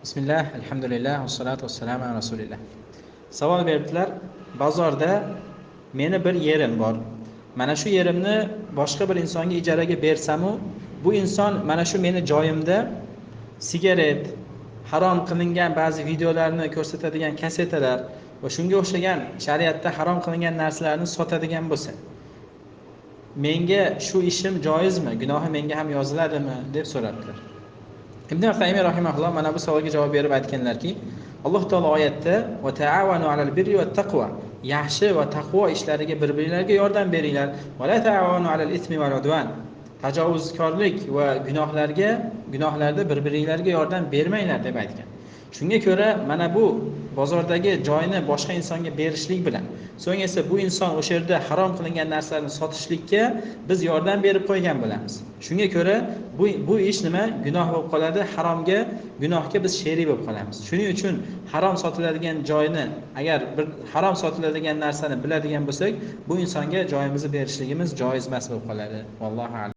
Bismillah, alhamdulillah, vassalatu vassalamu ala rasulillah. Savol beribdilar: bozorda meni bir yerim bor. Mana shu yerimni boshqa bir insonga ijaraga bersamu, bu inson mana shu meni joyimda sigaret, harom qilingan ba'zi videolarni ko'rsatadigan kasetalar va shunga o'xshagan shariatda harom qilingan narsalarni sotadigan bo'lsa, menga shu ishim joizmi, gunohi menga ham yoziladimi deb so'rabdilar. Ibn Taymiy rahimahulloh mana bu savolga javob berib aytganlarki, Alloh taolo oyatda va taavanu alal birri va taqvo, yaxshi va taqvo ishlariga bir-biringlarga yordam beringlar, va la taavanu alal ismi val udvan, tajovuzkorlik va gunohlarda bir-biringlarga yordam bermanglar deb aytgan. Shunga ko'ra mana bu bozordagi joyni boshqa insonga berishlik bilan, so'ng esa bu inson o'sha yerda harom qilingan narsalarni sotishlikka biz yordam berib qo'ygan bo'lamiz. Shunga ko'ra bu ish nima? Gunoh bo'lib qoladi, haromga, gunohga biz sherik bo'lib qolamiz. Shuning uchun harom sotiladigan joyni, agar bir harom sotiladigan narsani biladigan bo'lsak, bu insonga joyimizni berishligimiz joiz emas bo'lib qoladi. Vallohu a'lam.